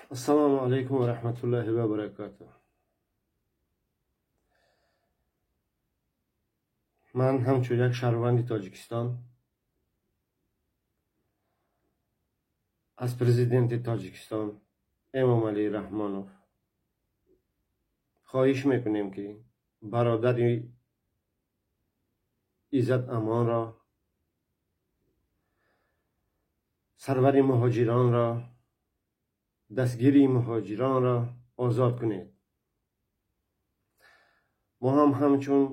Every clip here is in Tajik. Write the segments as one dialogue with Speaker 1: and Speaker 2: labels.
Speaker 1: Ассалому алайкум ва раҳматуллоҳи ва баракатуҳ. Ман ҳамчун як шаҳрванди Тоҷикистон аз президенти Тоҷикистон Эмомалӣ Раҳмонов хоҳиш мекунем, ки бародари Иззат Амонро, сарвари муҳоҷиронро, дастгири муҳоҷиронро озод кунед. Мо ҳам ҳамчун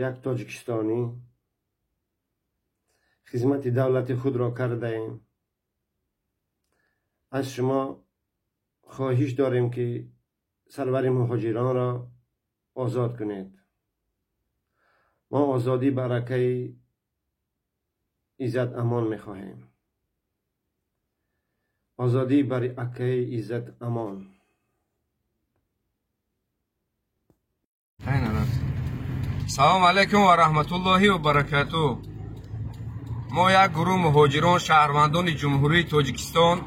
Speaker 1: як тоҷикистонӣ хизмати давлати худро кардаем. Аз шумо хоҳиш дорем, ки сарвари муҳоҷиронро озод кунед. Мо озодӣ баракаи Иззат Амон мехоҳем. Озодӣ барои акаи Иззат Амон.
Speaker 2: Салом алайкум ва раҳматуллоҳи ва баракатуҳ. Мо як гурӯҳ муҳоҷирон, шаҳрвандони Ҷумҳурии Тоҷикистон,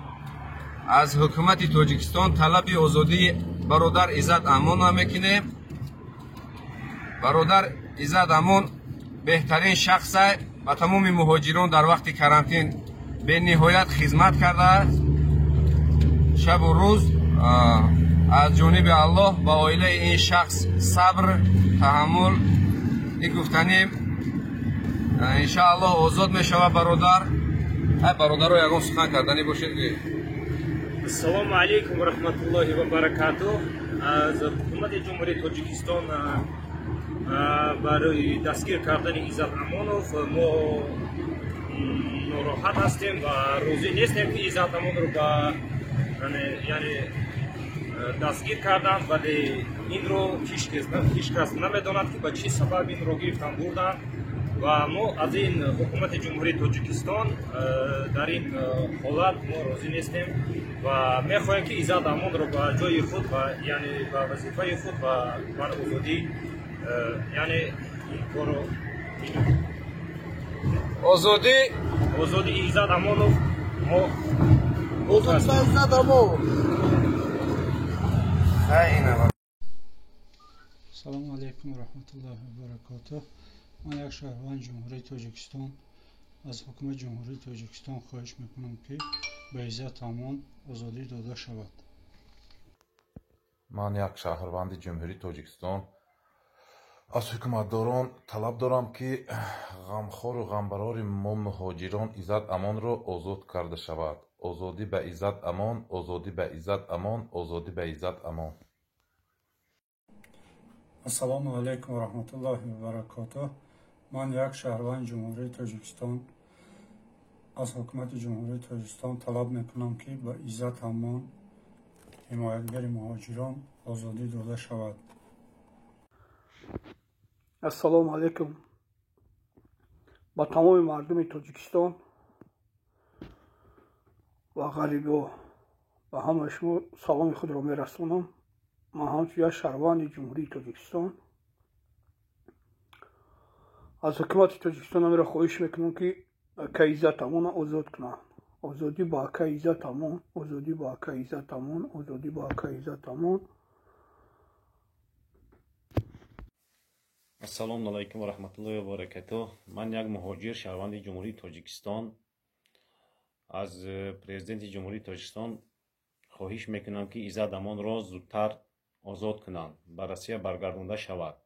Speaker 2: аз ҳукумати Тоҷикистон талаби озодии бародар Иззат Амонро мекунем. Бародар Иззат Амон беҳтарин шахс аст, ба тамоми муҳоҷирон дар вақти карантин бениҳоят хизмат кардааст. Шабу рӯз аз ҷониби Аллоҳ ба оилаи ин шахс сабр, таҳаммул гуфтанем. Иншааллоҳ озод мешавад бародар. Ай бародаро, ягон сухан карданӣ бошед?
Speaker 3: Ассалому алайкум ва раҳматуллоҳи ва баракатуҳ. Аз ҳукумати Ҷумҳурии Тоҷикистон барои дастгир кардани Иззат Амонов мо нороҳат ҳастем ва розӣ нестем, ки Иззат Амонро ба яъне дастгир карданд, вале инро ҳеҷ кас намедонад, ки ба чӣ сабаб инро гирифтан бурданд. Ва мо аз ин ҳукумати Ҷумҳурии Тоҷикистон дар ин ҳолат мо розӣ нестем ва мехоҳем, ки Иззат Амонро ба ҷои худ ва яъне ба вазифаи худ ва бар озодӣ, яъне ин корро.
Speaker 2: Озодӣ,
Speaker 3: озодии Иззат Амонов. Мо
Speaker 4: озодӣ ба Иззат Амон.
Speaker 5: Салому алайкум ва раҳматуллоҳи ва баракатуҳ. Ман як шаҳрванди Ҷумҳурии Тоҷикистон аз ҳукумати Ҷумҳурии Тоҷикистон хоҳиш мекунам, ки ба Иззат Амон озодӣ дода шавад.
Speaker 6: Ман як шаҳрванди Ҷумҳурии Тоҷикистон аз ҳукуматдорон талаб дорам, ки ғамхору ғамбарори мо муҳоҷирон Иззат Амонро озод карда шавад. Озодӣ ба Иззат Амон, озодӣ ба Иззат Амон, озодӣ ба Иззат Амон.
Speaker 5: Ассалому алайкум ва раҳматуллоҳи ва баракатуҳ. Ман як шаҳрванди Ҷумҳурии Тоҷикистон аз ҳукумати Ҷумҳурии Тоҷикистон талаб мекунам, ки ба Иззат Амон, ҳимоятгари муҳоҷирон, озодӣ дода шавад.
Speaker 7: Ассалому алайкум ба тамоми мардуми Тоҷикистон ва ғарибо, ба ҳамаи шумо саломи худро мерасонам. Ман ҳамчун як шаҳрванди Ҷумҳурии Тоҷикистон аз ҳукумати Тоҷикистон амира хоҳиш мекунам, ки акаи Иззат Амонро озод кунанд. Озодӣ ба акаи Иззат Амон, озодӣ ба акаи Иззат Амон, озодӣ ба акаи Иззат Амон.
Speaker 8: Ассалому алайкум ва раҳматуллоҳи ва баракатуҳ. Ман як муҳоҷир, шаҳрванди Ҷумҳурии Тоҷикистон, аз президенти Ҷумҳурии Тоҷикистон хоҳиш мекунам, ки Иззат Амонро зудтар озод кунанд, ба Россия баргардонда шавад.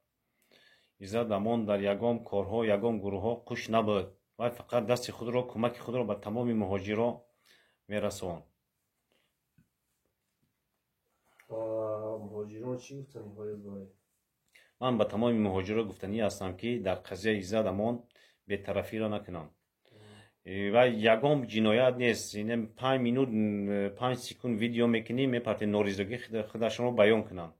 Speaker 8: Иззат Амон дар ягон корҳо, ягон гурӯҳҳо қуш набуд, вай фақат дасти худро, кӯмаки худро ба тамоми муҳоҷиро мерасонд.
Speaker 1: Муҳоҷирон чӣ гуфтаниҳое доред?
Speaker 8: Ман ба тамоми муҳоҷиро гуфтанӣ ҳастам, ки дар қазияи Иззат Амон бетарафиро накунанд. Ва ягон ҷиноят нест. 5 минут, 5 секунд видео мекунӣ, мепартем, норизогии худашонро баён кунанд.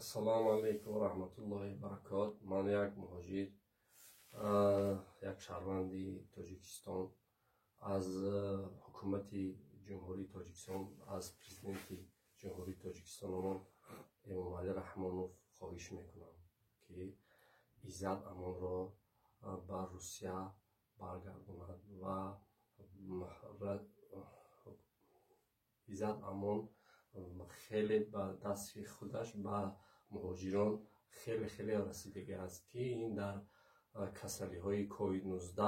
Speaker 9: Ассалому алайкум ва раҳматуллоҳи баракот. Ман як муҳоҷир, як шаҳрванди Тоҷикистон аз ҳукумати Ҷумҳурии Тоҷикистон, аз президенти Ҷумҳурии Тоҷикистонамон Эмомалӣ Раҳмонов хоҳиш мекунам, ки Иззат Амонро ба Русия баргардонад ва Иззат Амон хеле ба дасти худаш ба муҳоҷирон хеле хеле расидагӣ аст, ки ин дар касалиҳои ковид-19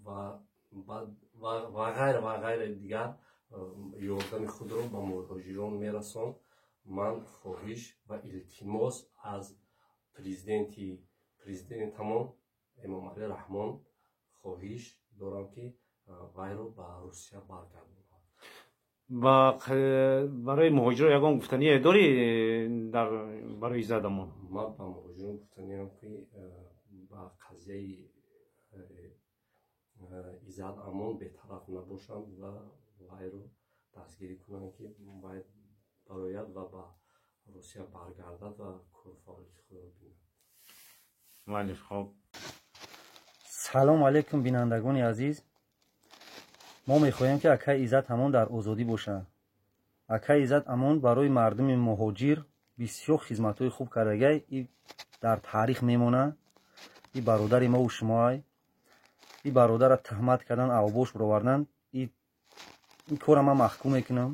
Speaker 9: ва ғайра ва ғайра дигар ёрдами худро ба муҳоҷирон мерасонд. Ман хоҳиш ва илтимос аз президентамон Эмомалӣ Раҳмон хоҳиш дорам, ки вайро ба Русия баргардонад.
Speaker 8: Барои муҳоҷирон ягон гуфтание дорӣ дар барои Иззат Амон?
Speaker 9: Ман ба муҳоҷирон гуфтаниам, ки ба қазияи Иззат Амон бетараф набошанд ва вайро дастгирӣ кунанд, ки вай барояд ва ба Русия баргардад ва кору фаъолияти худро бинад.
Speaker 8: Бале, хоб.
Speaker 10: Салом алейкум, бинандагони азиз. Мо мехоҳем, ки акаи Иззат Амон дар озодӣ бошад. Акаи Иззат Амон барои мардуми муҳоҷир бисёр хизматҳои хуб кардагай, и дар таърих мемонад. И бародари мову шумоай. И бародарра туҳмат кардан, авбош баровардан, ин корра ман маҳкум мекунам.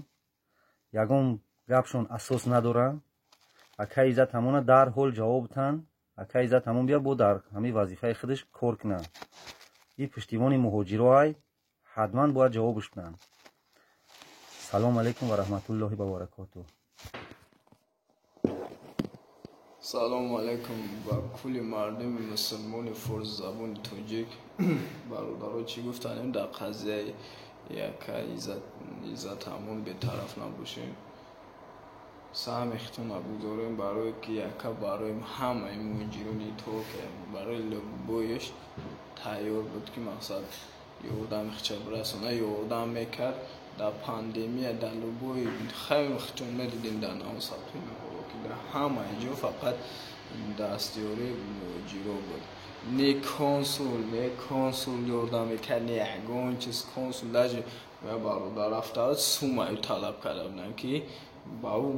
Speaker 10: Ягон гапшон асос надорад. Акаи Иззат Амона дарҳол ҷавоб диҳанд. Акаи Иззат Амон бия бо дар ҳамин вазифаи худаш кор кунад. И пуштибони муҳоҷироай, ҳатман бояд ҷавобш кунанд. Салому алайкум ва раҳматуллоҳи ва баракотуҳ.
Speaker 11: Салому алайкум ба кулли мардуми мусулмони форсзабони тоҷик. Бародаро, чӣ гуфтанем, дар қазияи яка Иззат Амон бетараф набошем, саҳми худтона бигзорем, барое ки яка барои ҳамаи муҳоҷирони Туркия, барои любояш тайёр буд, ки мақсад ёрдами худша бирасона, ёрдам мекард. Дар пандемия, дар любой хайр худтон медидем, дар навсабтои ки дар ҳамаи ҷо фақат дастёрии муҳоҷиро буд. Не консул, не консул ёрдам мекард, не ягон чиз. Консул даже бародар рафта суммаю талаб карда буданд, ки ба ӯ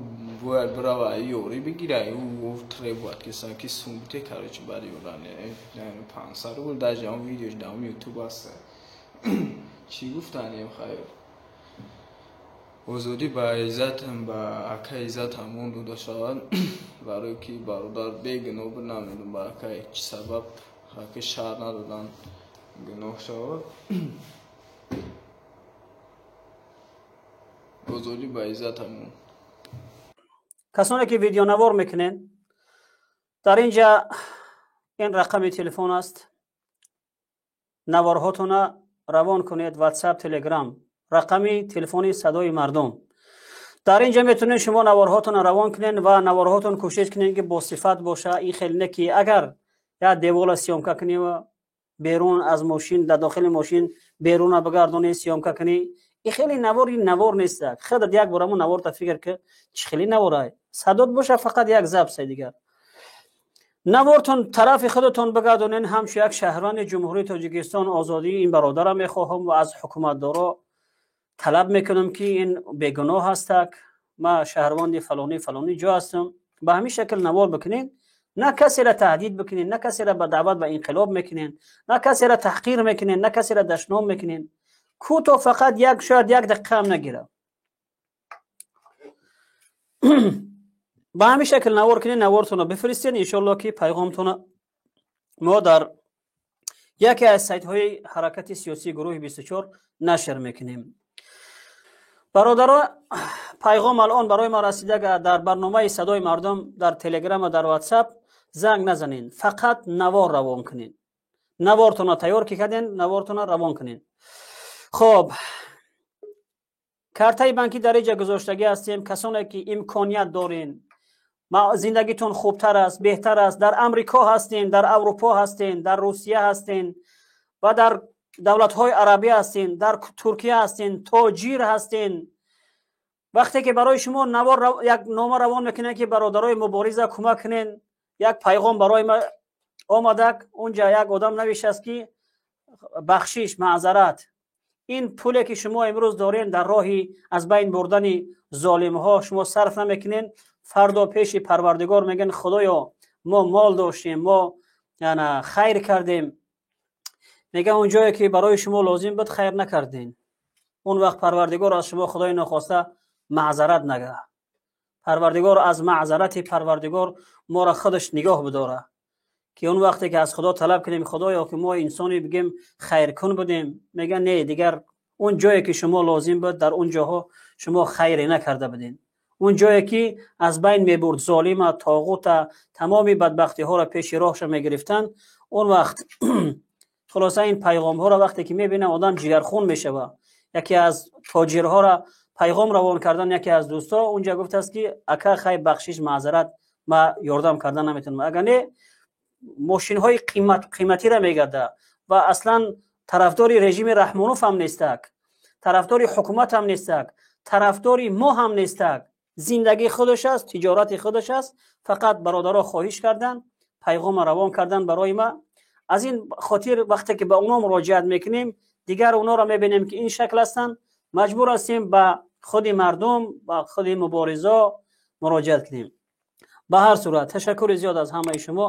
Speaker 11: бояд бирава ёрӣ бигира. Ӯ требовать кисан, ки сум бите, короче, баъд ёрдам 500 рубл. Даже он видеош дар он Ютуб аст. Чӣ гуфтанем, хайр, озодӣ ба Иззат, ба акаи Иззат Амон дода шавад, барое ки бародар бегуноҳ буд. Намедонам, ба акаи чӣ сабаб ака шаҳр надоданд, гуноҳ шавад. Озодӣ ба Иззат Амон.
Speaker 12: Касоне ки видеонавор мекунед, дар инҷа ин рақами телефон аст. Наворҳотона равон кунед, Ватсап, Телеграм, рақами телефони Садои мардум. Дар инҷа метавонед шумо наворҳотона равон кунед ва наворҳотон кӯшиш кунед, ки босифат боша. Ин хеле не, ки агар як девола съёмка кунӣ ва берун аз мошин, дар дохили мошин беруна бигардонӣ, съёмка кунӣ, ин хеле навори навор нест. Худат як бор ҳамон наворта фикр ки чӣ хеле наворай. Садот боша, фақат як запсай дигар. Навортон тарафи худатон бигардонен. Ҳамчун як шаҳрванди Ҷумҳурии Тоҷикистон озодии ин бародарам мехоҳам ва аз ҳукуматдоро талаб мекунам, ки ин бегуноҳ ҳастак. Ма шаҳрванди фалонӣ фалонӣ ҷо ҳастам. Ба ҳамин шакл навор бикунед. На касеро таҳдид бикунед, на касеро ба даъват ба инқилоб мекунед, на касеро таҳқир мекунед, на касеро дашном мекунед. Кӯтоҳ, фақат як, шояд як дақиқа ҳам нагирад. Ба ҳамин шакл навор кунед, навортонро бифиристед. Иншоалло, ки пайғомтонро мо дар яке аз сайтҳои ҳаракати сиёсии гурӯҳи 24 нашр мекунем. Бародаро, пайғом алон барои ма расида: дар барномаи Садои мардум дар Телеграм ва дар Ватсап занг назанед, фақат навор равон кунед. Навортонро тайёр ки карден, навортонро равон кунед. Хоб, картаи банкӣ дар инҷа гузоштагӣ ҳастем. Касоне ки имконият дорен, зиндагитон хубтар аст, беҳтар аст, дар Амрико ҳастен, дар Аврупо ҳастен, дар Русия ҳастен ва дар давлатҳои арабӣ ҳастен, дар Туркия ҳастен, тоҷир ҳастен, вақте ки барои шумо навор, як нома равон мекунанд, ки бародарои мубориза кӯмак кунен, як пайғом барои ма омадак. Унҷа як одам навиштааст, ки бахшиш, маъзарат, ин пуле ки шумо имрӯз дорен, дар роҳи аз байн бурдани золимҳо шумо сарф намекунен, фардо пеши Парвардигор мегӯянд: «Худоё, мо мол доштем, мо хайр кардем». Мегӯян, он ҷое ки барои шумо лозим буд, хайр накардем. Он вақт Парвардигор аз шумо Худои нохоста маъзарат нага. Парвардигор аз маъзарати Парвардигор моро худаш нигоҳ бидора, ки он вақте ки аз Худо талаб кунем, Худоё, ки мо инсоне бигем хайркун будем, мега не, дигар он ҷое ки шумо лозим буд, дар он ҷоҳо шумо хайре накарда будед. Он ҷое ки аз байн мебурд золима, тоғута, тамоми бадбахтиҳоро пеши роҳша мегирифтанд, он вақт. Хулоса, ин пайғомҳоро вақте ки мебинам, одам ҷигархун мешава. Яке аз тоҷирҳоро пайғом равон кардан, яке аз дӯстҳо унҷа гуфтааст, ки ака, хай, бахшиш, маъзарат, ма ёрдам кардан наметавонам. Агар не, мошинҳои қиматиро мегарда ва аслан тарафдори режими Раҳмонов ҳам нестак, тарафдори ҳукумат ҳам нестак, тарафдори мо ҳам нестак. Зиндагии худаш аст, тиҷорати худаш аст. Фақат бародаро хоҳиш кардан, пайғома равон кардан барои ма. Аз ин хотир вақте ки ба онҳо муроҷиат мекунем, дигар онҳоро мебинем, ки ин шакл ҳастанд, маҷбур ҳастем ба худи мардум, ба худи муборизо муроҷиат кунем. Ба ҳар сурат, ташаккури зиёд аз ҳамаи шумо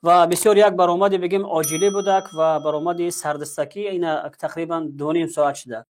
Speaker 12: ва бисёр як баромади бигем оҷилӣ будак ва баромади сардастакӣ. Ина тақрибан 2.5 соат шуда.